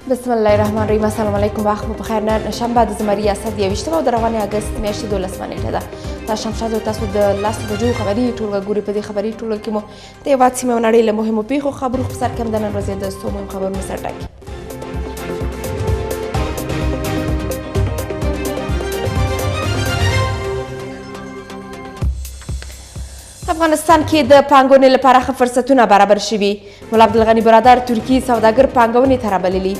بسم الله الرحمن الرحیم. السلام علیکم، وخت مو پخیر. نن شنبه د زمري اسد 21 او د روانې اګست میاشتې 12 نیټه ده. دا شمشاد او تاسو د 10 بجو خبري ټولګه ګوري. په دې خبري ټولګه کې مو د هېواد، سیمې او نړۍ له مهمو پیښو خبرو په سر کې هم د نن ورځې د څو مهم خبرونو سرټکی. افغانستان کې د پانګونې لپاره ښه فرصتونه برابر شوي. ملا عبدالغني برادر ترکي سوداګر پانګونې ته رابللي.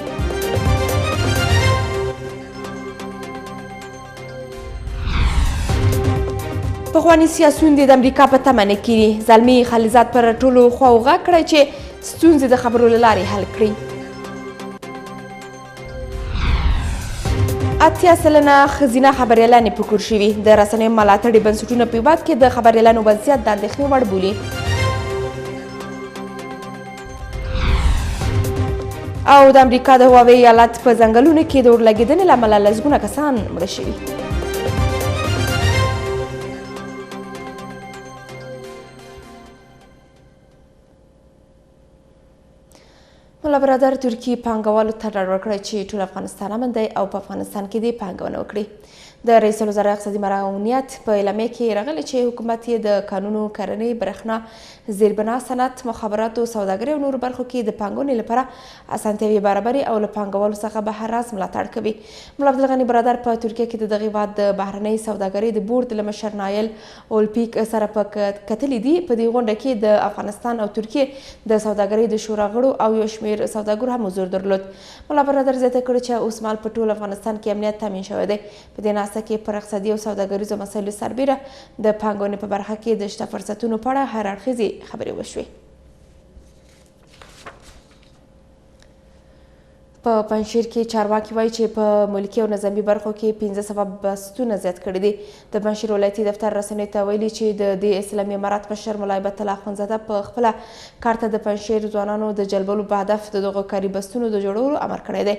پخواني سیاسیون دې د امریکا په تمه نه کیني. زلمي خلیلزاد پر ټولو خواوو غږ کړی چې ستونزې د خبرو له لارې حل کړي. 80% ښځینه خبریالانې په کور شوي. د رسنیو ملاتړي بنسټونه په هېواد کې د خبریالانو وضعیت د اندېښنې وړ بولي. او د امریکا د هواوی ایالت په ځنګلونو کې د اورلګېدنې له امله لسګونه کسان مړه شوي. ملا برادر ترکي پانګوالو ته ډاډ ورکړی چې ټول افغانستان امن دی او په افغانستان کې دې پانګونه وکړي. د رئیس الوزرا اقتصادي معاونیت په اعلامیه کې راغلي چې حکومت یې د کانونو، کرنې، برېښنا، زیربنا، صنعت، مخابراتو، سوداګرۍ او نورو برخو کې د پانګونې لپاره اسانتیاوې برابرې او له پانګوالو څخه به هر راز ملاتړ کوي. ملا عبدالغني برادر په ترکیه کې د دغه هېواد د بهرنۍ سوداګرۍ د بورد له مشر نایل اولپیک سره په کتلي دي. په دې غونډه کې د افغانستان او ترکیې د سوداګرۍ د شورا غړو او یو شمېر سوداګرو هم حضور درلود. ملا برادر زیاته کړې چې اوسمهال په ټول افغانستان کې امنیت تامین شوی دی. په دې ناسته کې پر اقتصادي او سوداګریزو مسایلو سربېره د پانګونې په برخه کې د شته فرصتونو په اړه هر اړخیزې خبرې وشوې. په پنجشیر کې چارواکي وایي چې په ملکي او نظامي برخو کې 500 بستونه زیات کړي دي. د پنجشیر ولایتي دفتر رسنیو ته ویلي چې د دې اسلامي امارت مشر ملا هبت الله اخوندزاده په خپله کار ته د پنجشیر ځوانانو د جلبولو په هدف د دغو کاري بستونو د جوړولو امر کړی دی.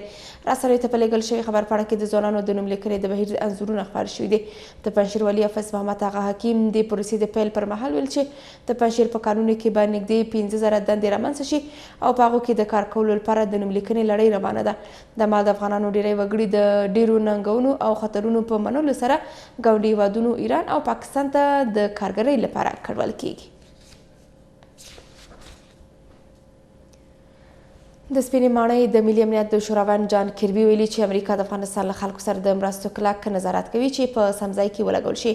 رسنیو ته په لېږل شوې خبرپاڼه کې د ځوانانو د نوم لیکنې د بهیر انځورونه خپاره شوي دي. د پنجشیر والي حافظ محمد اغا حکیم دې پروسې د پیل پر مهال ویل چې د پنجشیر په کانونو کې به نږدې 5000 دندې رامنځته شي او په هغو کې د کار کولو لپاره د نوم لیکنې لړۍ روانه ده. د مال د افغانانو ډیری وګړي د ډیرو ننګونو او خطرونو په منلو سره ګاونډي هیوادونو ایران او پاکستان ته د کارګرۍ لپاره کډوال کیږي. د سپینې ماڼۍ د ملي امنیت د شورا ویاند جان کربي ویلي چې امریکا د افغانستان له خلکو سره د مرستو کلک نظارت کوي چې په سم ځای کې ولګول شي.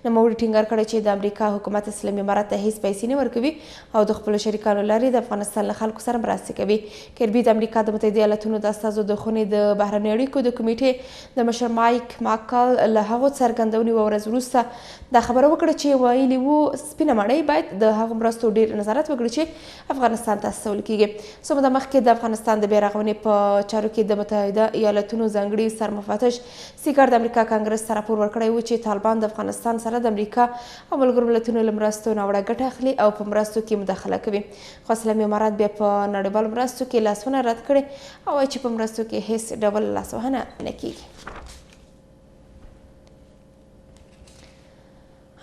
نوموړي ټینګار کړی چې د امریکا حکومت اسلامي امارت ته هیڅ پیسې نه ورکوي او د خپلو شریکانو لارې د افغانستان له خلکو سره مرستې کوي. کربي د امریکا د متحده ایالتونو د استازو د خونې د بهرنیو اړیکو د کمیټې د مشر مایک ماکال له هغو څرګندونو یوه ورځ وروسته دا خبره وکړه چې ویلي وو سپینه ماڼۍ باید د هغو مرستو ډېر نظارت وکړي چې افغانستان ته استول کیږي. څه موده مخکې د افغانستان د بیارغونې په چارو کې د متحده ایالتونو ځانګړي سرمفتش سیګار د امریکا کانګرس ته راپور ورکړی و چې طالبان د افغانستان سره د امریکا او ملګرو ملتونو له مرستو ناوړه ګټه اخلي او په مرستو کې مداخله کوي. خو اسلامي امارت بیا په نړیوالو مرستو کې لاسوهنه رد کړې او وایي چې په مرستو کې هیڅ ډول لاسوهنه نه کیږي.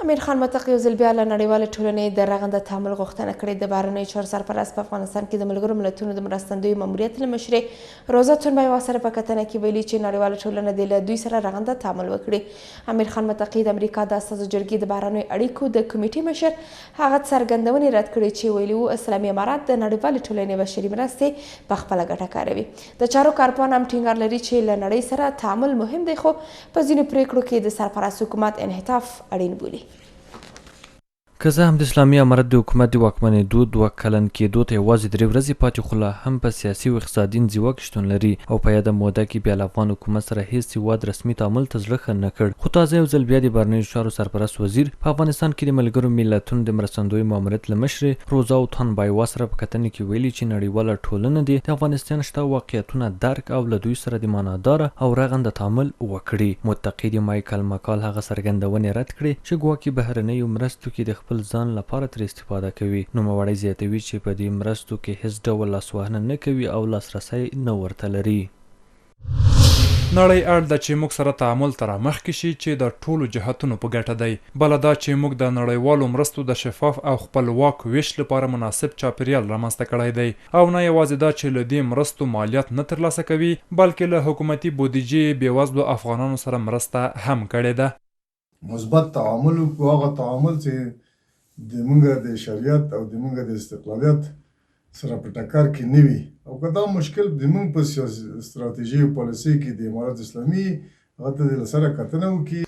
امیر خان متقي یو ځل بیا له نړیوالې ټولنې د رغنده تعامل غوښتنه کړې. د بهرنیو چارو سرپرست په افغانستان کې د ملګرو ملتونو د مرستندوی ماموریت له مشرې روزا تونبایوا سره په کتنه کې ویلي چې نړیواله ټولنه دې له دوی سره رغنده تعامل وکړي. امیر خان متقي د امریکا د استازو جرګې د بهرنیو اړیکو د کمیټې مشر هغه څرګندونې رد کړې چې ویلي وو اسلامي امارت د نړیوالې ټولنې بشري مرستې په خپله ګټه کاروي. د چارو کارپوهان هم ټینګار لري چې له نړۍ سره تعامل مهم دی، خو په ځینو پرېکړو کې د سرپرست حکومت انعطاف اړین بولي. که څه هم د اسلامي امارت د حکومت د واکمنېدو دوه کلن کېدو ته یوازې درې ورځې پاتې، خو لا هم په سیاسي او اقتصادي انزوا کې شتون لري او په یاده موده کې بیا له افغان حکومت سره هېڅ هېواد رسمي تعامل ته زړه ښه نه کړ. خو تازه یو ځل بیا د بهرنیو چارو سرپرست وزیر په افغانستان کې د ملګرو ملتونو د مرستندوی ماموریت له مشرې روزا اوتانبایوا سره په کتنه کې ویلي چې نړیواله ټولنه دې د افغانستان شته واقعیتونه درک او له دوی سره د معناداره او رغنده تعامل وکړي. متقي د مایکل مکال هغه څرګندونې رد کړې چې ګواکې بهرنیو مرستو کې د خپل ځان لپاره ترې استفاده کوي. نوموړی زیاتوي چې په دې مرستو کې هېڅ ډول لاسوهنه نه کوي او لاسرسی نه ورته لري. نړۍ اړ ده چې موږ سره تعامل ته رامخکې شي چې د ټولو جهتونو په ګټه دی. بله دا چې موږ د نړیوالو مرستو د شفاف او خپلواک وېش لپاره مناسب چاپېریال رامنځته کړی دی او نه یوازې دا چې له دې مرستو مالیات نه ترلاسه کوي، بلکې له حکومتي بودیجې یې بېوزلو افغانانو سره مرسته هم کړې ده. مثبت تعامل وکړو، هغه تعامل چې د مونږ د شریعت او د مونږ د استقلالیت سره په ټکر کې نه وي او که دا مشکل د مونږ په ستراتیژۍ او پالیسۍ کې د امارت اسلامي هغه ته دې له سره کتنه وکړي.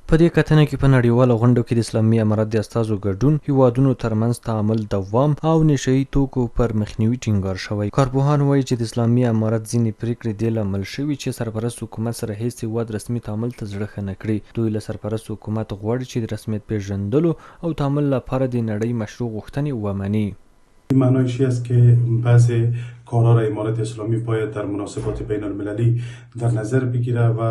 په دې کتنه کې په نړیوالو غونډو کې د اسلامي امارت د استازو ګډون، هېوادونو ترمنځ تعامل دوام او نشه يي توکو پر مخنیوي ټینګار شوی. کارپوهان وايي چې د اسلامي امارت ځینې پرېکړې دې لامل شوي چې سرپرست حکومت سره هېڅ هېواد رسمي تعامل ته زړه ښه نه کړي. دوی له سرپرست حکومت غواړي چې د رسمیت پېژندلو او تعامل لپاره دې نړۍ مشروع غوښتنې ومني. این معنایش است که بعضی کارا را امارت اسلامی باید در مناسبات بین المللی در نظر بگیره و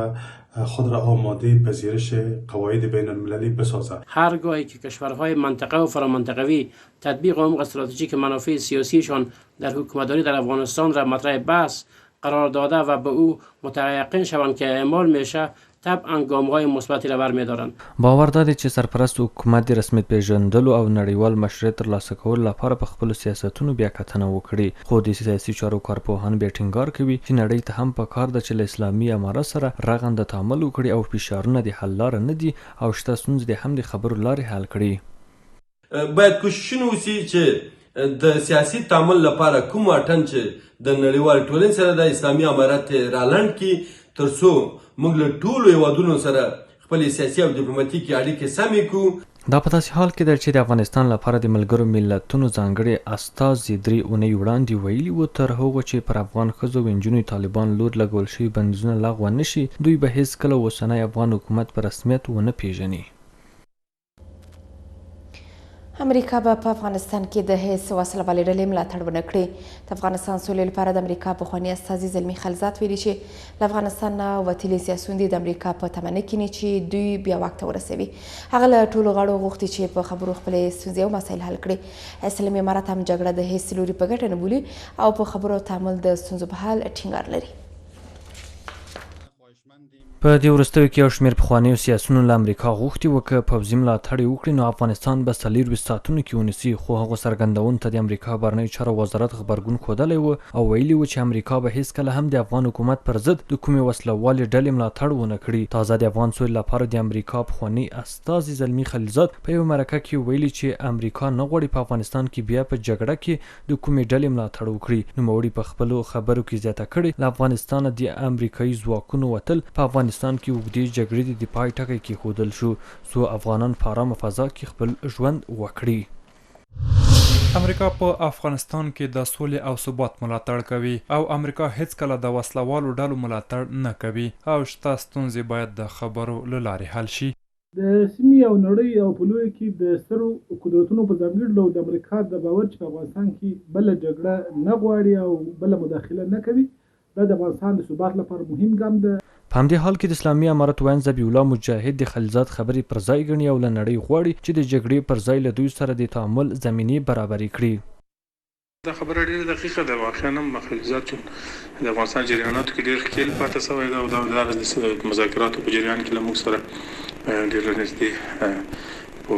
خود را آماده پذیرش قواعد بین المللی بسازه. هرگاهی که کشورهای منطقه و فرامنطقوی تطبیق عمق استراتژیک منافع سیاسیشان در حکومتداری در افغانستان را مطرح بحث قرار داده و به او متیقن شوند که اعمال میشه طبعا ګامهای مثبتی را برمیدارند. باور دا دی چې سرپرست حکومت د رسمیت پېژندلو او نړیوال مشروعیت ترلاسه کولو لپاره په خپلو سیاستونو بیا کتنه وکړي، خو د سیاسي چارو کارپوهان بیا ټینګار کوي چې نړۍ ته هم په کار ده چې له اسلامي امارت سره رغنده تعامل وکړي او فشارونه د حل لاره نه دي او شته ستونزې دې هم د خبرو لارې حل کړي. باید کوششونه وشي چې د سیاسي تعامل لپاره کوم واټن چې د نړیوالې ټولنې سره ده، اسلامي امارت یې رالنډ کړي، تر څو موږ له ټولو هېوادونو سره خپلې سیاسي او دیپلوماتیکې اړیکې سمې کړو. دا په داسې حال کې ده چې د افغانستان لپاره د ملګرو ملتونو ځانګړي استازي درې اونۍ وړاندې ویلي وو، تر هغو چې پر افغان ښځو او نجونو طالبان لور لګول شوي بندیزونه لغوه نه شي، دوی به هېڅکله اوسنی افغان حکومت په رسمیت ونه پېژني. امریکا به په افغانستان کې د هیڅ وسلوالې ډلې ملاتړ ونه کړي. د افغانستان سولې لپاره د امریکا پخواني استازي زلمي خلیلزاد ویلي چې له افغانستان نه وتلي سیاسیون دې د امریکا په تمه نه کیني چې دوی بیا واک ته ورسوي. هغه له ټولو غاړو غوښتي چې په خبرو خپلې ستونزې او مسایل حل کړي. اسلامي امارت هم جګړه د هیڅ لوري په ګټه نه بولي او په خبرو او تعامل د ستونزو په حل ټینګار لري. په دې وروستیو کې یو شمېر پخوانیو سیاسیونو له امریکا غوښتي و که پوځي ملاتړ یې وکړي نو افغانستان به 24 ساعتونو کې ونیسي، خو هغو څرګندونو ته د امریکا بهرنیو چارو وزارت غبرګون ښودلی و او ویلي و چې امریکا به هېڅکله هم د افغان حکومت پر ضد د کومې وسله والې ډلې ملاتړ ونه کړي. تازه د افغان سولې لپاره د امریکا پخواني استازي زلمي خلیلزاد په یوه مرکه کې ویلي چې امریکا نه غواړي په افغانستان کې بیا په جګړه کې د کومې ډلې ملاتړ وکړي. نوموړي په خپلو خبرو کې زیاته کړې، له افغانستانه د امریکايي ځواکونو وتل په افغانستان کې اوږدې جګړې ته د پای ټکی کېښودل شو، څو افغانان په ارامه فضا کې خپل ژوند وکړي. امریکا په افغانستان کې د سولې او ثبات ملاتړ کوي او امریکا هېڅکله د وسله والو ډلو ملاتړ نه کوي او شته ستونزې باید د خبرو له لارې حل شي. د سیمې او نړۍ او په لویه کې د سترو قدرتونو په ځانګړي ډول د امریکا د باور چې په افغانستان کې بله جګړه نه غواړي او بله مداخله نه کوي، دا د افغانستان د ثبات لپاره مهم ګام ده. په همدې حال کې د اسلامي امارت ویاند ذبیح الله مجاهد د خلیلزاد خبرې پر ځای ګڼي او له نړۍ غواړي چې د جګړې پر ځای له دوی سره د تعامل زمینې برابرې کړي. دا خبره ډېره دقیقه ده، واقعاً هم خلیلزاد چون د افغانستان جریاناتو کې ډېر ښکېل پاته شوی ده او دا د مذاکراتو په جریان کې له موږ سره ډېر له نږدې په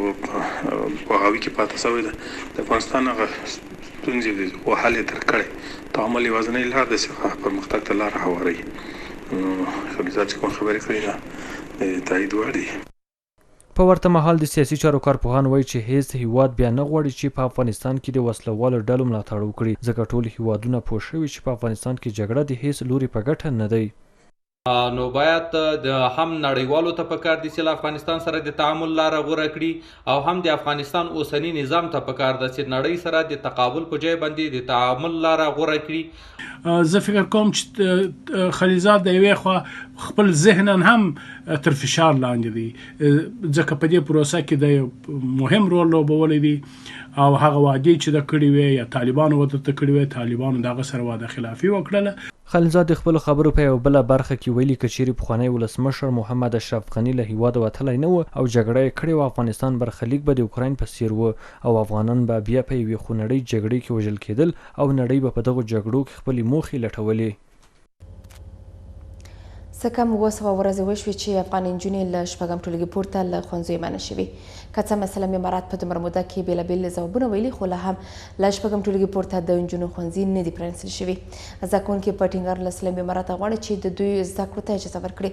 پوهاوي کې پاته شوی ده. د افغانستان هغه ستونزې دي خو حل یې درک کړی، تعامل یوازنۍ لار ده چې پرمختګ ته لاره هواروي، نو خلیلزاد چې کومه خبرې کړې ده د تایید وړ دي. په ورته مهال د سیاسي چارو کارپوهان وايي چې هېڅ هېواد بیا نه غواړي چې په افغانستان کې د وسله والو ډلو ملاتړ وکړي، ځکه ټول هېوادونه پوه شوي چې په افغانستان کې جګړه د هېڅ لوري په ګټه نه دی. نو باید د هم نړیوالو ته پکار دي چې له افغانستان سره د تعامل لاره غوره کړي او هم د افغانستان اوسني نظام ته پکار ده چې نړۍ سره د تقابل په جای باندې د تعامل لاره غوره کړي. زه فکر کوم چې خلیلزاد د یوې خوا خپل ذهنا هم تر فشار لاندې دی، ځکه په دې پروسه کې د مهم رول لوبولی دی او هغه وعدې چې ده کړې وې یا طالبانو ورته کړې وې، طالبانو د هغه سره وعده خلافي وکړله. خلیلزاد د خپلو خبرو په یوه بله برخه کې ویلي، که چېرې پخوانی ولسمشر محمد اشرف غني له هېواده وتلی نه و او جګړه یې کړې وه، افغانستان برخلیک به د اوکراین په څېر و او افغانان به بیا په یوې خونړۍ جګړې کې وژل کېدل او نړۍ به په دغو جګړو کې خپلې موخې لټولې. څه کم 700 ورځې وشوې چې افغان نجونې له شپږم ټولګي پورته له ښوونځیو منع شوي. که څه هم اسلامي امارت په دومره موده کې بېلابېل ځوابونه ویلي، خو لا هم له شپږم ټولګي پورته د نجونو ښوونځي نه دي پرانیستل شوي. زده کوونکي په ټینګار له اسلامي امارته غواړي چې د دوی زده کړو ته اجازه ورکړي.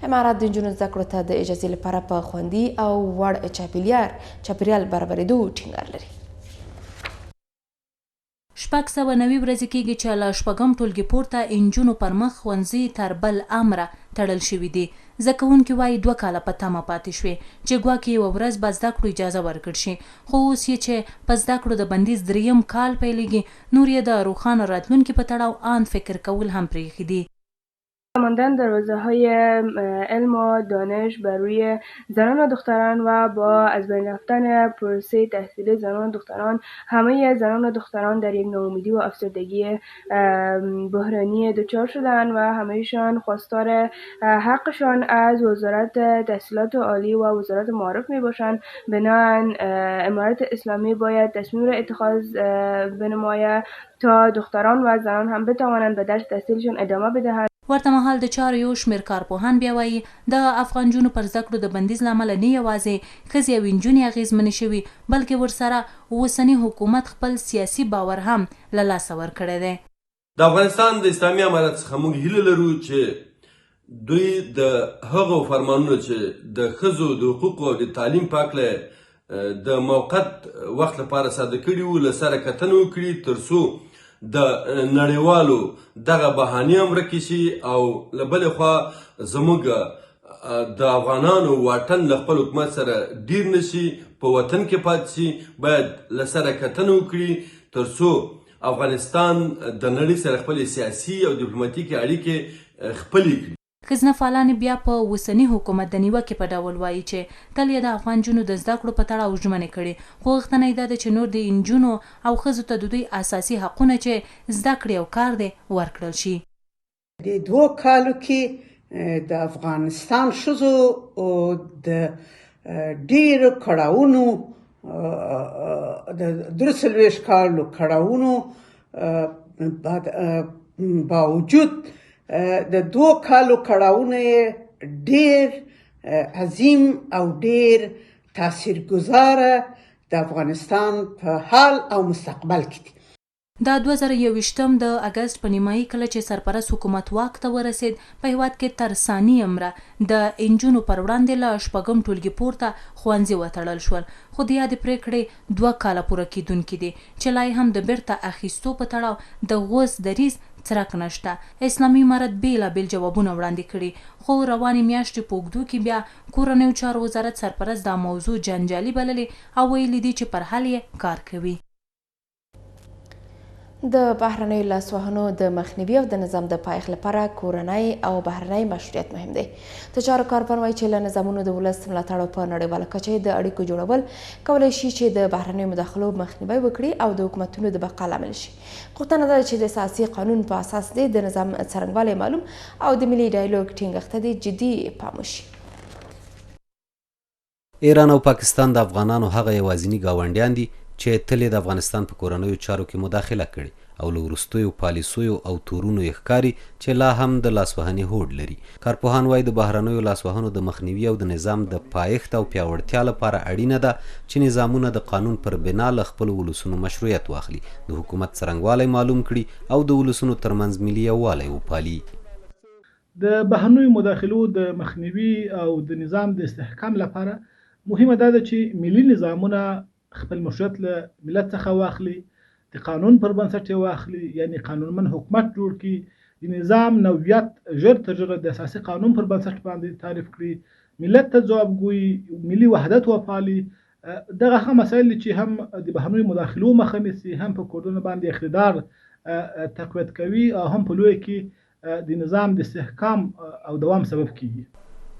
امارت د نجونو زده کړو ته د اجازې لپاره په خوندي او وړ چاپېریال برابرېدو ټینګار لري. 690 ورځې کېږي چې له شپږم ټولګي پورته انجونو پر مخ ښوونځي تر بل امره تړل شوي دي. زده کوونکي وايي دوه کاله په تمه پاتې شوې چې ګواکې یوه ورځ به زده کړو اجازه ورکړ شي، خو اوس یې چې په زده کړو د بندیز درېیم کال پیلېږي، نور یې د روښانه راتلونکي په تړاو آن فکر کول هم پرېښي دي. ماندن دروازه های علم و دانش بر روی زنان و دختران و با از بین رفتن پروسه تحصیلی زنان و دختران، همه زنان و دختران در یک ناامیدی و افسردگی بحرانی دچار شدند و همهشان خواستار حقشان از وزارت تحصیلات عالی و وزارت معارف می باشند. بنابراین امارت اسلامی باید تصمیم را اتخاذ بنماید تا دختران و زنان هم بتوانند به درس تحصیلشان ادامه بدهند. ورته مهال د چارو یو شمېر کارپوهان بیا وايي، د افغان نجونو پر زده کړو د بندیز له امله نه یوازې ښځې او نجونې اغېزمنې شوي، بلکې ورسره اوسني حکومت خپل سیاسي باور هم له لاسه ورکړی دی. د افغانستان د اسلامي امارت څخه موږ هیله لرو چې دوی د هغو فرمانونو چې د ښځو د حقوقو او د تعلیم په هکله د موقت وخت لپاره صادر کړي وو، له سره کتنه وکړي تر څو د نړیوالو دغه بهانې هم ورکې شي او له بلې خوا زموږ د افغانانو واټن له خپل حکومت سره ډیر نشي، په وطن کې پاتې شي. باید له سره کتنه وکړي تر څو افغانستان د نړۍ سره خپلې سیاسي او دیپلوماتیکې اړیکې خپلې کړي. ښځینه فعالانې بیا په اوسني حکومت د نیوکې په ډول وايي چې تل یې د افغان نجونو د زده کړو په تړاو ژمنې کړي، خو غوښتنه یې دا ده چې نور دې نجونو او ښځو ته د دوی اساسي حقونه چې زده کړې او کار دی، ورکړل شي. دې دوو کالو کې د افغانستان ښځو د ډېرو کړاوونو د 43 کالو کړاوونو باوجود د دوو کالو کړاوونه یې ډېر عظیم او ډېر تاثیرګذاره د افغانستان په حال او مستقبل کې دي. د 2021 د اګسټ په نیمايي کله چې سرپرست حکومت واک ته ورسېد، په هېواد کې تر ثاني امره د انجونو پر وړاندې له شپږم ټولګي پورته ښوونځي وتړل شول، خو د یادې پرېکړې دوه کاله پوره کېدونکي دي چې لا یې هم د بېرته اخیستو په تړاو د غوڅ دریځ څرک نه شته. اسلامي امارت بېلابېل جوابونه وړاندې کړي، خو روانې میاشتې په اوږدو کې بیا کورنیو چارو وزارت سرپرست دا موضوع جنجالي بللې او ویلي دي چې پر حل یې کار کوي. د بهرنیو لاسوهنو د مخنیوي او د نظام د پایښت لپاره کورنی او بهرنی مشروعیت مهم دی. د چارو کارپوهان وایي چې له نظامونو د ولس ملاتړ او په نړیواله کچه د اړیکو جوړول کولای شي چې د بهرنیو مداخلو مخنیوی وکړي او د حکومتونو د بقا لامل شي. غوښتنه دا ده چې د اساسي قانون په اساس دې د نظام څرنګوالی معلوم او د ملي ډایلوګ ټینګښت ته دې جدي پام وشي. ایران او پاکستان د افغانانو هغه یوازیني ګاونډیان دي چې تل یې د افغانستان په کورنیو چارو کې مداخله کړې او له وروستیو پالیسیو او تورونو یې ښکاري چې لا هم د لاسوهنې هوډ لري. کارپوهان وايي، د بهرنیو لاسوهنو د مخنیوي او د نظام د پایښت او پیاوړتیا لپاره اړینه ده چې نظامونه د قانون پر بنا له خپلو ولسونو مشروعیت واخلي، د حکومت څرنګوالی معلوم کړي او د ولسونو ترمنځ ملي یووالی وپالي. د بهرنیو مداخلو د مخنیوي او د نظام د استحکام لپاره مهمه دا ده چې ملي نظامونه خپل مشروعیت له ملت څخه واخلي، د قانون پر بنسټ یې واخلي، یعنې قانونمند حکومت جوړ کړي، د نظام نوعیت ژر تر ژره د اساسي قانون پر بنسټ باندې تعریف کړي، ملت ته ځوابګوي، ملي وحدت وپالي. دغه هغه مسایل دي چې هم د بهرنیو مداخلو مخه نیسي، هم په کورنو باندې اقتدار تقویت کوي او هم په لویه کې د نظام د استحکام او دوام سبب کیږي.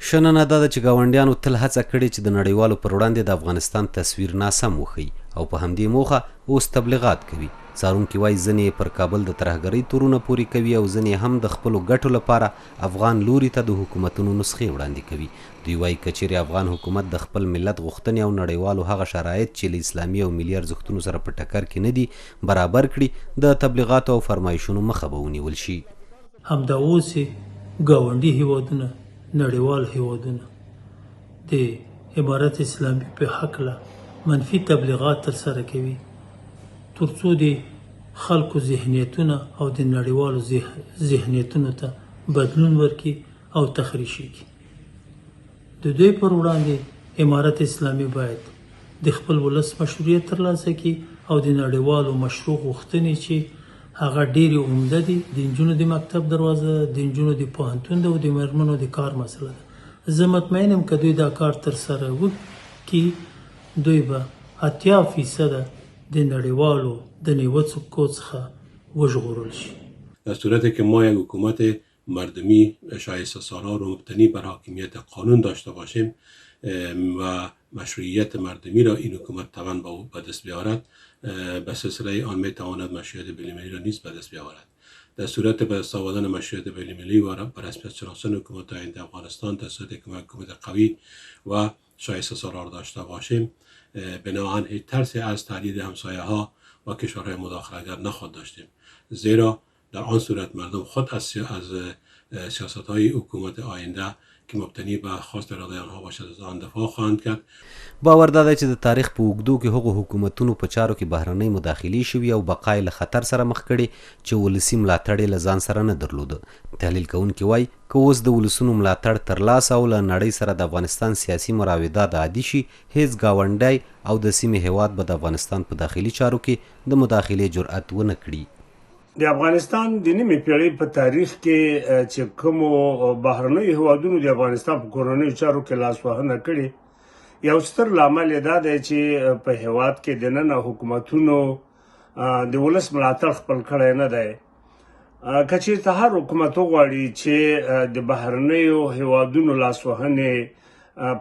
شننه دا ده چې ګاونډیانو تل هڅه کړې چې د نړیوالو پر وړاندې د افغانستان تصویر ناسم وښيي او په همدې موخه اوس تبلیغات کوي. څارونکي وايي ځینې یې پر کابل د ترهګرۍ تورونه پورې کوي او ځینې یې هم د خپلو ګټو لپاره افغان لوري ته د حکومتونو نسخې وړاندې کوي. دوی وايي که چېرې افغان حکومت د خپل ملت غوښتنې او نړیوالو هغه شرایط چې له اسلامي او ملي ارزښتونو سره په ټکر کې نه دي، برابر کړي، د تبلیغاتو او فرمایشونو مخه به ونیول شي. همدا اوس یې ګاونډي هیوادونه، نړیوال هیوادونه د امارت اسلامي په هکله منفي تبلیغات ترسره کوي ترڅو د خلکو ذهنیتونه او د نړیوالو ذهنیتونو ته بدلون ورکړي او تخریش یې کړي. د دوی پر وړاندې امارت اسلامي باید د خپل ولس مشروعیت ترلاسه کړي او د نړیوالو مشروع غوښتنې چې هغه ډېرې عمده دي، د نجونو د مکتب دروازه ده، د نجونو د پوهنتون ده او د مېرمنو د کار مسله ده. زه مطمئن یم که دوی دا کار ترسره وکړي، دوی به 80 فیصده د نړیوالو د نیوکو څخه وژغورل شي. در صورتی که ما یک حکومت مردمی شایسته سالار و مبتنی بر حاکمیت قانون داشته باشیم و مشروعیت مردمی را این حکومت توان به دست بیاورد، به سلسله آن می تواند مشروعیت بین المللی را نیز به دست بیاورد. در صورت به دست آوردن مشروعیت بین المللی و به رسمیت شناسان حکومت آینده افغانستان، در صورت که حکومت قوی و شایسته سالار داشته باشیم، بناهن هیچ ترسی از تهدید همسایه ها و کشورهای مداخله گر نخواهد داشتیم، زیرا در آن صورت مردم خود از سیاست های حکومت آینده که مبتنی به خواست اراده آنها باشد از آن دفاع خواهند کرد. باور دا دی چې د تاریخ په اوږدو کې هغو حکومتونو په چارو کې بهرنۍ مداخلې شوي او بقا یې له خطر سره مخ کړې چې ولسي ملاتړ یې له ځان سره نه درلود. تحلیل کوونکي وايي، که اوس د ولسونو ملاتړ ترلاسه او له نړۍ سره د افغانستان سیاسي مراودات عادي شي، هېڅ ګاونډی او د سیمې هېواد به د افغانستان په داخلي چارو کې د مداخلې جرئت ونه کړي. د افغانستان د نیمې پیړۍ په تاریخ کې چې کومو بهرنیو هیوادونو د افغانستان په کورنیو چارو کې لاسوهنه کړې، یو ستر لامل یې دا دی چې په هیواد کې دننه حکومتونو د ولس ملاتړ خپل کړی نه دی. که چیرته هر حکومت وغواړي چې د بهرنیو هیوادونو لاسوهنې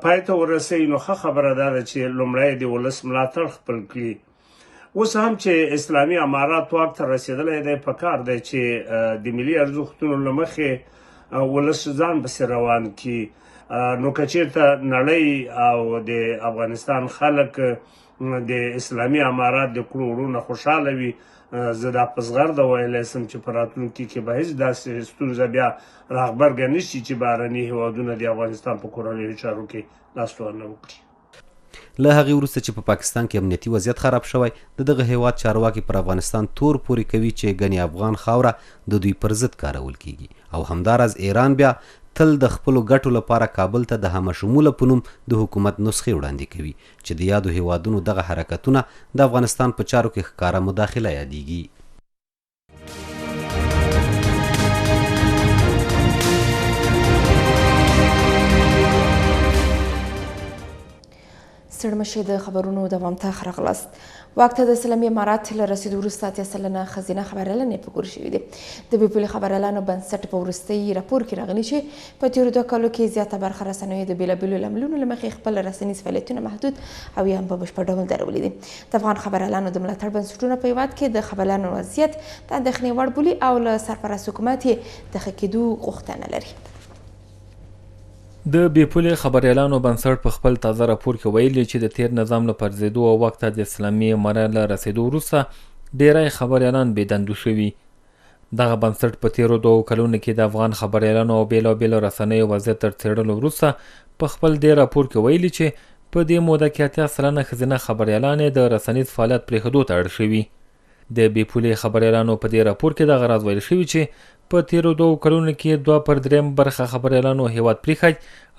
پای ته ورسوي، نو ښه خبره دا ده چې لومړی د ولس ملاتړ خپل کړي. اوس هم چې اسلامي امارات واک ته رسېدلی دی، په کار دی چې د ملي ارزښتونو له مخې ولس ځان پسې روان کړي. نو که چیرته نړۍ او د افغانستان خلک د اسلامي امارات د کړو وړو نه خوشحاله وي، زه دا په زغرده ویلی سم چې په راتلونکي کې به هیڅ داسې ستونزه بیا راغبرګه نه شي چې بهرني هیوادونه د افغانستان په کورنیو چارو کې لاسوهنه وکړي. له هغې وروسته چې په پاکستان کې امنیتي وضعیت خراب شوی، د دغه هېواد چارواکي پر افغانستان تور پورې کوي چې ګنې افغان خاوره د دوی پر ضد کارول کېږي او همداراز ایران بیا تل د خپلو ګټو لپاره کابل ته د همه شموله په نوم د حکومت نسخې وړاندې کوي چې د یادو هېوادونو دغه حرکتونه د افغانستان په چارو کې ښکاره مداخله یادېږي. ستړمشي د خبرونو دوام ته ښه راغلاست. واک ته د اسلامي امارت له رسېدو وروسته 80% ښځینه خبریالانې په ګور شوې دي. د بې پولې خبریالانو بنسټ په وروستي راپور کې راغلي چې په تېرو 2 کالو کې زیاته برخه رسنیو د بېلابېلو لاملونو له مخې خپل رسنیز فعالیتونه محدود او یا هم په بشپړ ډول درولي دي. د افغان خبریالانو د ملاتړ بنسټونه په هېواد کې د خبریالانو وضعیت د اندېښنې وړ بولي او له سرپرست حکومت یې د ښه کېدو غوښتنه لري. د بې پولې خبریالانو بنسټ په خپل تازه راپور کې ویلي چې د تېر نظام له پرځېدو او واک ته د اسلامي امارت له رسېدو وروسته ډېری خبریالان بې دندو شوي. دغه بنسټ په تېرو 2 کلونو کې د افغان خبریالانو او بېلابېلو رسنیو وضعیت تر څېړلو وروسته په خپل دې راپور کې ویلي چې په دې موده کې 80% ښځینه خبریالانې د رسنیز فعالیت پرېښودو ته اړ شوي. د بې پولې خبریالانو په دې راپور کې دغه راز ویل شوي چې په تېرو 2 کلونو کې 2/3 برخه خبریالانو هېواد پرېښی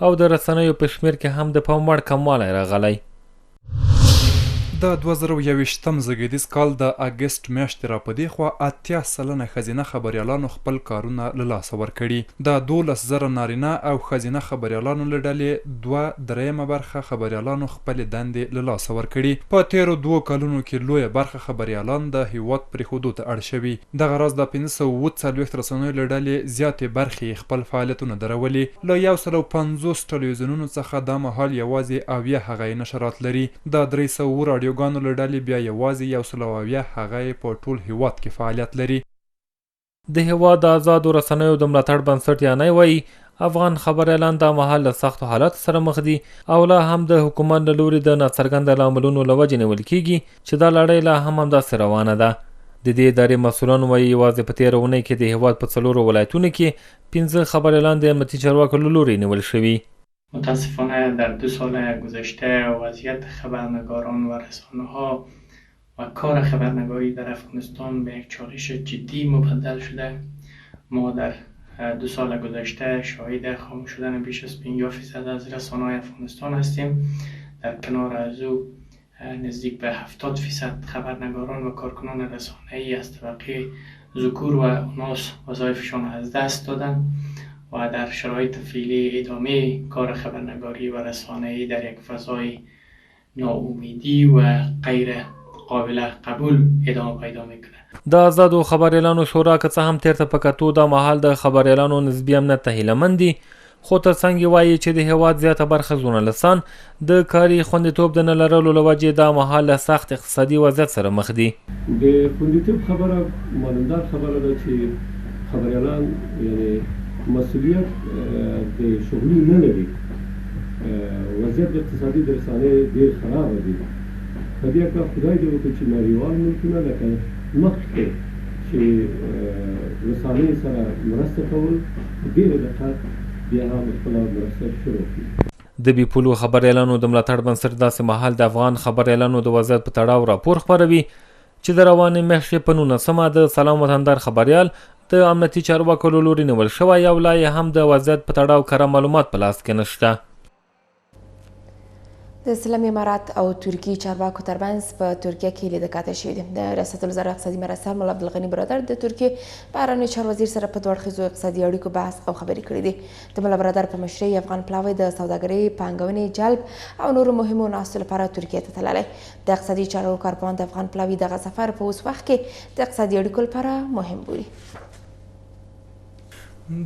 او د رسنیو په شمېر کې هم د پام وړ کموالی راغلی. د 2021 زېږدیز کال د اګسټ میاشتې را په دې خوا 80% ښځینه خبریالانو خپل کارونه له لاسه ورکړي. د 12,000 نارینه او ښځینه خبریالانو له ډلې 2/3 برخه خبریالانو خپلې دندې له لاسه ورکړي. په تېرو 2 کلونو کې لویه برخه خبریالان د هېواد پرېښودو ته اړ شوي. دغه راز د 547 رسنیو له ډلې زیاتې برخې یې خپل فعالیتونه درولي. له 150 ټلویزیونونو څخه دا مهال یوازې 70 هغه یې نشرات لري. د 307 راډیوګانو له ډلې بیا یوازې 170 هغه یې په ټول هیواد کې فعالیت لري. د هېواد د ازادو رسنیو د ملاتړ بنسټ یا نی وایي، افغان خبریالان دا مهال له سختو حالاتو سره مخ دي او لا هم د حکومت له لوري د ناڅرګنده لاملونو له وجې نیول کیږي چې دا لړۍ لا هم همداسې روانه ده. د دې ادارې مسؤلان وايي، یوازې په تېره اونۍ کې د هېواد په څلورو ولایتونو کې پنځه خبریالان د امنیتي چارواکو له لوري نیول شوي. متاسفانه در دو سال گذشته وضعیت خبرنگاران و رسانه ها و کار خبرنگاری در افغانستان به یک چالش جدی مبدل شده. ما در دو سال گذشته شاهد خاموش شدن بیش از 50 فیصد از رسانه های افغانستان هستیم. در کنار از او نزدیک به 70 فیصد خبرنگاران و کارکنان رسانه‌ای از طبقه ذکور و اناث وظایفشان از دست دادند و در شرایط فعلی ادامه کار خبرنگاری و رسانه‌ای در یک فضای ناامیدی و غیر قابل قبول ادامه پیدا میکنه. د ازادو خبریالانو شورا که څه هم تېر ته په کتو دا مهال د خبریالانو نسبي امنیت ته هیله من دي، خو تر څنګ یې وايي چې د هېواد زیاته برخه ژورنالستان د کاري خوندیتوب د نه لرلو له وجې دا مهال له سخت اقتصادي وضعیت سره مخ دي. د خوندیتوب خبره معلومدار خبره ده چې خبریالان یعنې مسولیت د شغلي نه لري، وضعیت د اقتصادي د رسانې ډیر خراب دي، په دې هکله خدای دې وکړي چې نړیوال ملکونه لکه مخکې چې رسانې سره مرسته کول په ډیره دقت بیا هم خپله مرسته شروع کړي. د بې پولو خبریالانو د ملاتړ بنسټ داسې مهال د افغان خبریالانو د وضعیت په تړاو راپور خپروي چې د روانې میاشتې په نولسمه د سلام وطندار خبریال د امنیتي چارواکو له لوري نیول شوی او لا یې هم د وضعیت په تړاو کره معلومات په لاس کې نشته. د اسلامي امارت او ترکیې چارواکو ترمنځ په ترکیه کې لیده کاته شوي دي. د ریاست الوزرا اقتصادي مرستیال ملا عبدالغني برادر د ترکیې بهرنیو چارو وزیر سره په دوه اړخیزو اقتصادي اړیکو بحث او خبرې کړې دي. د ملا برادر په مشرۍ افغان پلاوی د سوداګرۍ، پانګونې، جلب او نورو مهمو ناستو لپاره ترکیې ته تللی. د اقتصادي چارو کارپوهان د افغان پلاوي دغه سفر په اوس وخت کې د اقتصادي اړیکو لپاره مهم بولي.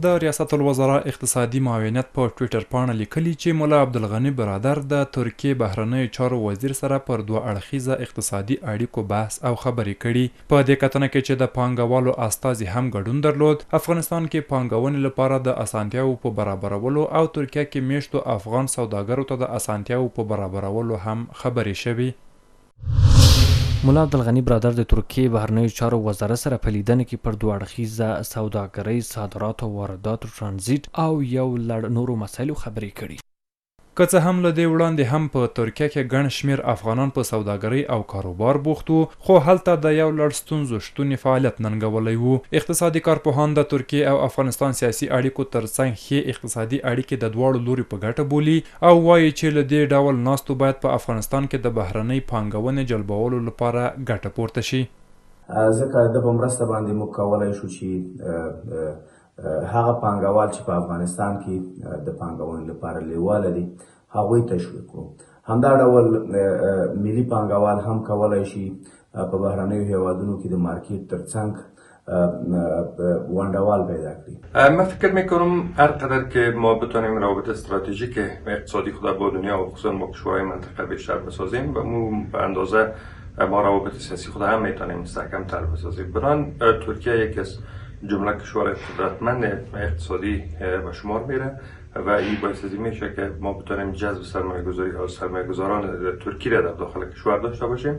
د ریاست الوزرا اقتصادي معاونیت په ټویټر پاڼه لیکلي چې ملا عبدالغني برادر د ترکیې بهرنیو چارو وزیر سره پر دوه اړخیزه اقتصادي اړیکو بحث او خبرې کړي. په دې کتنه کې چې د پانګه والو استازي هم ګډون درلود، افغانستان کې پانګونې لپاره د اسانتیاوو په برابرولو او ترکیه کې میشتو افغان سوداګرو ته د اسانتیاوو په برابرولو هم خبرې شوې. ملا عبدالغني برادر د ترکیې بهرنیو چارو وزارت سره په لیدنه کې پر دوه اړخیزه سوداګرۍ، صادراتو او وارداتو، ټرانزیټ او یو لړ نورو مسایلو خبرې کړي. که څه هم له دې وړاندې هم په ترکیه کې ګڼ شمېر افغانان په سوداګرۍ او کاروبار بوخت وو، خو هلته د یو لړ ستونزو شتون یې فعالیت ننګولی و. اقتصادي کارپوهان د ترکیې او افغانستان سیاسي اړیکو ترڅنګ ښې اقتصادي اړیکې د دواړو لوریو په ګټه بولي او وايي چې له دې ډول ناستو باید په افغانستان کې د بهرنۍ پانګونې جلبولو لپاره ګټه پورته شي. ځکه د ده په مرسته باندې موږ کولای شو چې هغه پانګوال چې په افغانستان کې د پانګونې لپاره لیواله دي هغوی تشویق کړو. همدا ډول ملي پانګوال هم کولای شي په بهرنیو هیوادونو کې د مارکیټ ترڅنګ ونډوال پیدا کړي. من فکر میکنم هر قدر که ما بتانیم روابط استراتژیک و اقتصادی خود با دنیا و خصوصا با کشورهای منطقه بیشتر بسازیم و مو به اندازه ما روابط سیاسی خود هم میتونیم مستحکم تر بسازیم. بنان ترکیه یکی از جمله کشور قدرتمند اقتصادی به شمار میره و این باعث از این میشه که ما بتونیم جذب سرمایه گذاری او سرمایه گذاران ترکی را در داخل کشور داشته باشیم.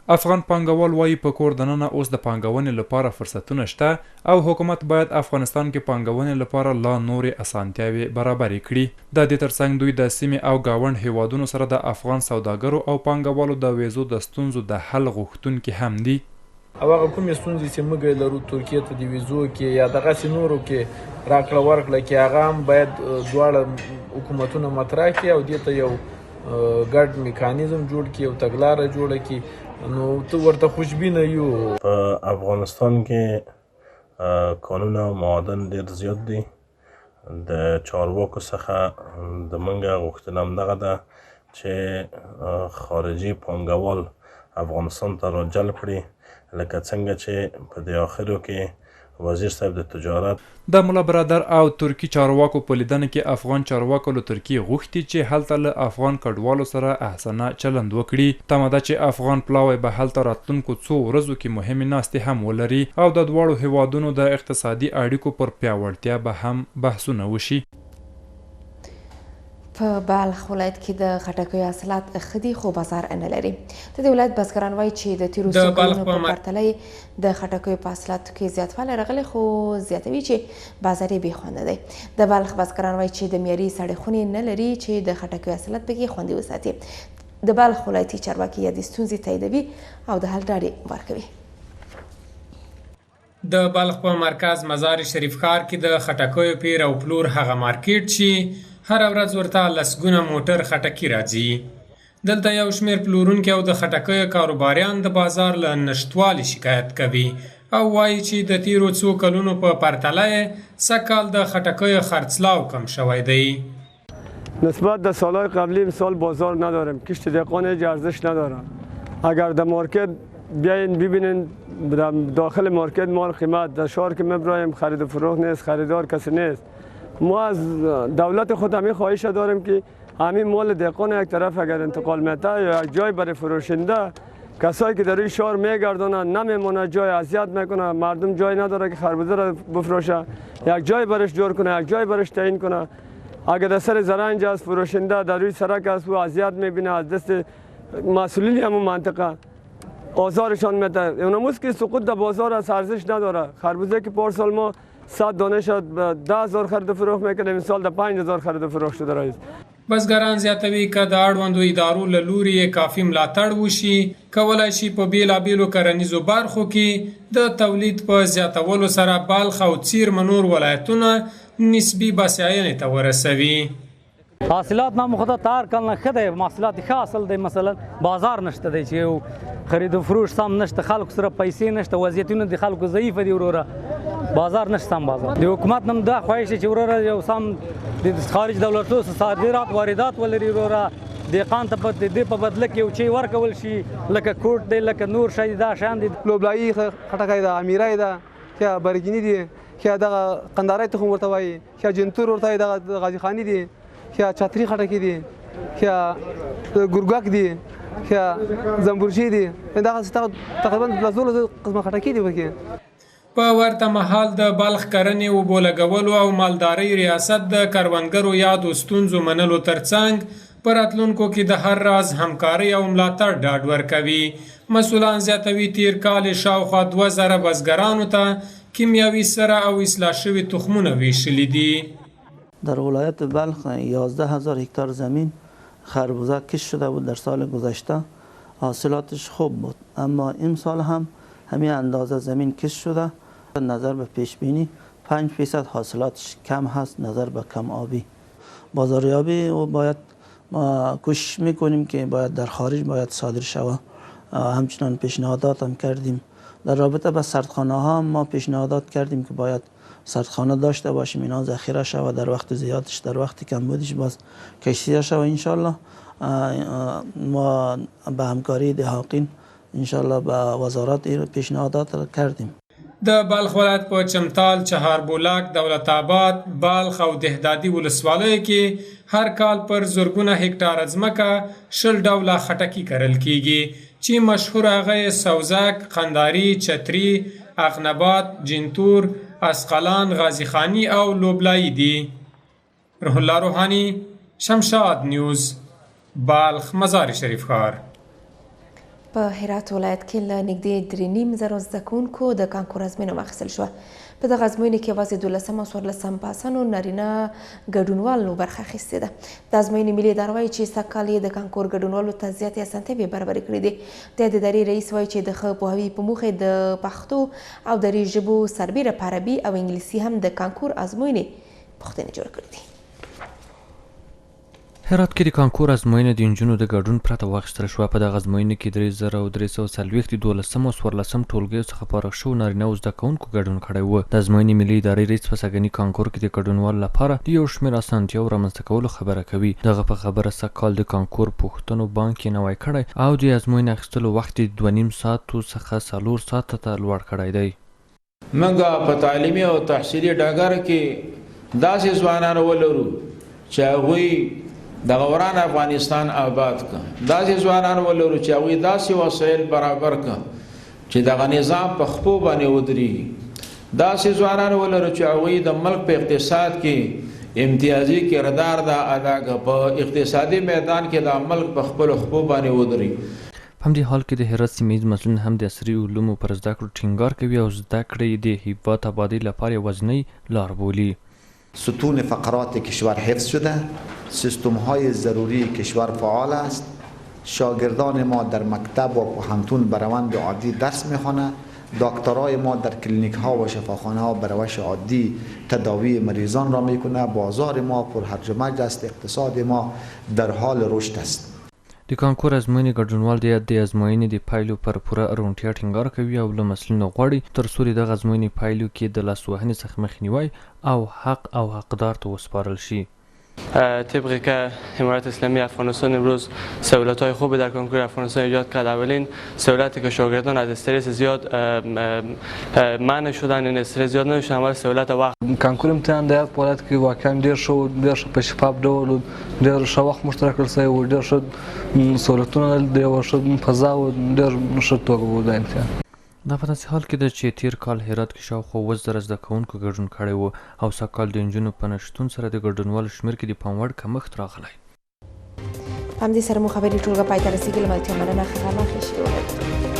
افغان پانګوال وايي، په کور دننه اوس د پانګونې لپاره فرصتونه شته او حکومت باید افغانستان کې پانګونې لپاره لا نورې اسانتیاوې برابرې کړي. د دې ترڅنګ دوی د سیمې او ګاونډ هېوادونو سره د افغان سوداګرو او پانګوالو د وېزو د ستونزو د حل غوښتونکي هم دي. او هغه کومې ستونزې چې موږ یې لرو ترکیې ته د ویزو کې یا دغسې نورو کې راکړه ورکړه کې هغه هم باید دواړه حکومتونه مطرح کړي او دې ته یو ګډ میکانیزم جوړ کړي او تګلاره جوړه کړي نو ته ورته خوشبینه یو. په افغانستان کې کانونه او معادن ډیر زیات دي د چارواکو څخه د مونږ غوښتنه همدغه ده چې خارجي پانګوال افغانستان ته راجلب کړي لکه څنګه چې په دې اخرو کې وزیر صاحب د تجارت. د ملا برادر او ترکي چارواکو په لیدنه کې افغان چارواکو له ترکیې غوښتي چې هلته له افغان کډوالو سره احسنه چلند وکړي. تمه ده چې افغان پلاوی به هلته راتلونکو څو ورځو کې مهمې ناستې هم ولري او د دواړو هېوادونو د اقتصادي اړیکو پر پیاوړتیا به هم بحثونه وشي. په بلخ ولایت کې د خټکیو حاصلات ښه دي خو بازار نه لري. د دې ولایت بزګران وايي چې د تېرو څو کلونو په پرتله یې د خټکیو په حاصلاتو کې زیاتوالی راغلی خو زیاتوي چې بازار یې بې خونده دی. د بلخ بزګران وايي چې د معیاري سړې خونې نه لري چې د خټکیو حاصلات پکې خوندي وساتي. د بلخ ولایتي چارواکي یادې ستونزې تاییدوي او د حل ډاډ یې ورکوي. د بلخ په مرکز مزار شریف ښار کې د خټکیو پېر او پلور هغه مارکېټ چې هره ورځ ورته لسګونه موټر خټکي راځي. دلته یو شمېر پلورونکي او د خټکیو کاروباریان د بازار له نشتوالي شکایت کوي او وايي چې د تېرو څو کلونو په پرتله یې سږ کال د خټکیو خرڅلاو کم شوی دی. نسبت در سالهای قبلی امسال بازار نداریم کشت دهقان هیچ ارزش نداره اگر در مارکت بیاین ببینین در داخل مارکت مال قیمت در شهر که میبرایم خرید و فروخت نیست خریدار کسی نیست ما از دولت خود همین خواهش داریم که همین مال دهقان یک طرف اگر انتقال میته یا یک جای برای فروشنده کسایی که در این شهر میگردانند نمیمونه جای اذیت میکنه مردم جای نداره که خربوزه را بفروشه یک جای برش جور کنه یک جای برش تعیین کنه اگر در سر زرنج است فروشنده در روی سرک است و اذیت میبینه از دست مسئولین همون منطقه آزارشان میده اونموز که سقوط در بازار است ارزش نداره خربوزه که پارسال ما 100 دانه شد 10000 خرید و فروخت میکنیم امسال در 5000 خرید و فروخت شده رئیس. بزګران زیاتوي، که د اړوندو ادارو له لوري یې کافي ملاتړ وشي، کولای شي په بېلابېلو کرنیزو برخو کې د تولید په زیاتولو سره بلخ او څېرمه نور ولایتونه نسبي بسیاینې ته ورسوي. حاصلات نام خدا ته هر کال نه ښه دی، محصولات ښه حاصل دی، مثلا بازار نشته دی چې یو خرید و فروش سم نشته، خلکو سره پیسې نشته، وضعیتونه د خلکو ضعیف دي وروره، بازار نشته سم بازار. د حکومت نم دا خواهش چې وروره یو سم د خارج دولتو څخه صادرات واردات ولري وروره، دهقان ته په دې په بدله کې یو چی ورکول شي، لکه کوټ دی، لکه نور شی دی، دا شیان دي. لوبلایي خټکی ده، امیری ده، ښه برګیني دي، ښه دغه قنداري تخم ورته وایي، ښه جنتور ورته وایي، دغه غازي خاني دي، ښه چتري خټکی دي، ښه ګرګک دي، ښه زنبورچې دي، دغه تقریبا لسو قسمه خټکی دي پکې. په ورته مهال د بلخ کرنې، اوبو لګولو او مالدارۍ ریاست د کروندګرو یادو ستونزو منلو ترڅنګ په راتلونکو کې د هر راز همکارۍ او ملاتړ ډاډ ورکوي. مسؤلان زیاتوي، تېر کال یې شاوخوا 2000 بزګرانو ته کیمیاوي سره او اصلاح شوي تخمونه وېشلي دي. در ولایت بلخ 11000 هکتار زمین خربوزه کشت شده بود در سال گذشته، حاصلاتش خوب بود، اما امسال هم همین اندازه زمین کشت شده، نظر به پیش بینی 5% حاصلاتش کم هست نظر به کم آبی. بازاریابی و باید ما کوشش میکنیم که باید در خارج باید صادر شود، همچنان پیشنهادات هم کردیم. در رابطه با سردخانه ها ما پیشنهادات کردیم که باید سردخانه داشته باشیم، اینا ذخیره شود، در وقت زیادش در وقت کمبودش باز کشیده شود. انشالله ما به همکاری دهاقین انشالله به وزارت پیشنهادات کردیم. د بلخ ولایت په چمتال، چهاربولک، دولت آباد، بلخ او دهدادي ولسوالیو کې هر کال پر زرګونه هکټاره ځمکه 20 ډوله خټکي کرل کېږي چې مشهور هغه یې سوزک، قنداري، چتري، اغنبات، جنتور، اسقلان، غازي خاني او لوبلایي دي. روح الله روحاني، شمشاد نیوز، بلخ، مزار شریف ښار. په هرات ولایت کې له نږدې 3.5 زرو زده کوونکو د کانکور ازموینه واخیستل شوه. په دغه ازموینه کې یوازې دولسم او څوارلسم پاسانو نارینه ګډونوالو برخه اخیستې ده. د ازموینې ملي اداره وایي چې سږ کال یې د کانکور ګډونوالو ته زیاتې اسانتیاوې برابرې کړې دي. د یادې ادارې رئیس وایي چې د ښه پوهاوي په موخه د پښتو او دري ژبو سربېره په عربي او انګلیسي هم د کانکور ازموینې پوښتنې جوړې کړې دي. هرات کې د کانکور ازموینه د نجونو د ګډون پرته واخیستل شوه. په دغه ازموینه کې 3340 د دولسم او څوارلسم ټولګیو څخه فارغ شوو نارینه او زده کوونکو ګډون کړی و. د ازموینې ملي ادارې رئیس په سږني کانکور کې د ګډونوالو لپاره د یو شمېر اسانتیاوو رامنځته کولو خبره کوي. د هغه په خبره سږ کال د کانکور پوښتنو بانک یې نوی کړی او د ازموینې اخیستلو وخت یې د 2.5 ساعتو څخه 4 ساعته ته لوړ کړی دی. موږ په تعلیمي او تحصیلي ډګر کې داسې ځوانان ولرو چې هغوی دغه وران افغانستان آباد کړ، داسې ځوانان ولرو چې هغوی داسې وسایل برابر کړ چې دغه نظام په خپو باندې ودرېږي، داسې ځوانان ولرو چې هغوی د ملک په اقتصاد کې امتیازي کردار دا ادا که په اقتصادي میدان کې دا ملک په خپلو خپو باندې ودري. په همدې حال کې د هرات سیمه ییز مسؤلین هم د عصري علومو پر زده کړو ټینګار کوي او زده کړې د هېواد ابادۍ لپاره یوازینۍ لار بولي. ستون فقرات کشور حفظ شده، سیستم های ضروری کشور فعال است، شاگردان ما در مکتب و پوهنتون به روند عادی درس میخوانه، دکترای ما در کلینیک ها و شفاخانه ها به روش عادی تداوی مریضان را میکنه، بازار ما پر هرج و مرج است، اقتصاد ما در حال رشد است. د کانکور ازموینې ګډونوال د یادې ازموینې د پایلو پر پوره روڼتیا ټینګار کوي او له مسؤلینو غواړي تر څو د دغه ازموینې پایلو کې د لاسوهنې څخه مخنیوی او حق او حقدار ته وسپارل شي. طبقی که امارت اسلامی افغانستان امروز سهولت های خوبی در کنکور افغانستان ایجاد کرد، اولین سهولتی که شاگردان از استرس زیاد منع شدن، این استرس زیاد نشدن، اول سهولت وقت. کانکور امتحان د یاد په ولایت کې واقعا ډیر ښه و، ډیر ښه په شفاف ډول و، ډیر ښه وخت موږ ته راکړل شوی و، ډیر ښه سهولتونه د یوه ښه فضا و، ډیر ښه توګه و دا امتحان. دا په داسې حال کې ده چې تېر کال هرات کې شاوخوا 7000 زده کوونکو ګډون کړی و او سږ کال د نجونو په نه شتون سره د ګډونوالو شمېر کې د پام وړ کمښت راغلی. په همدې سره مو خبري ټولګه پای ته رسېږي. له ملتیا مننه. ښه غرمه، ښې شیبې ولرئ.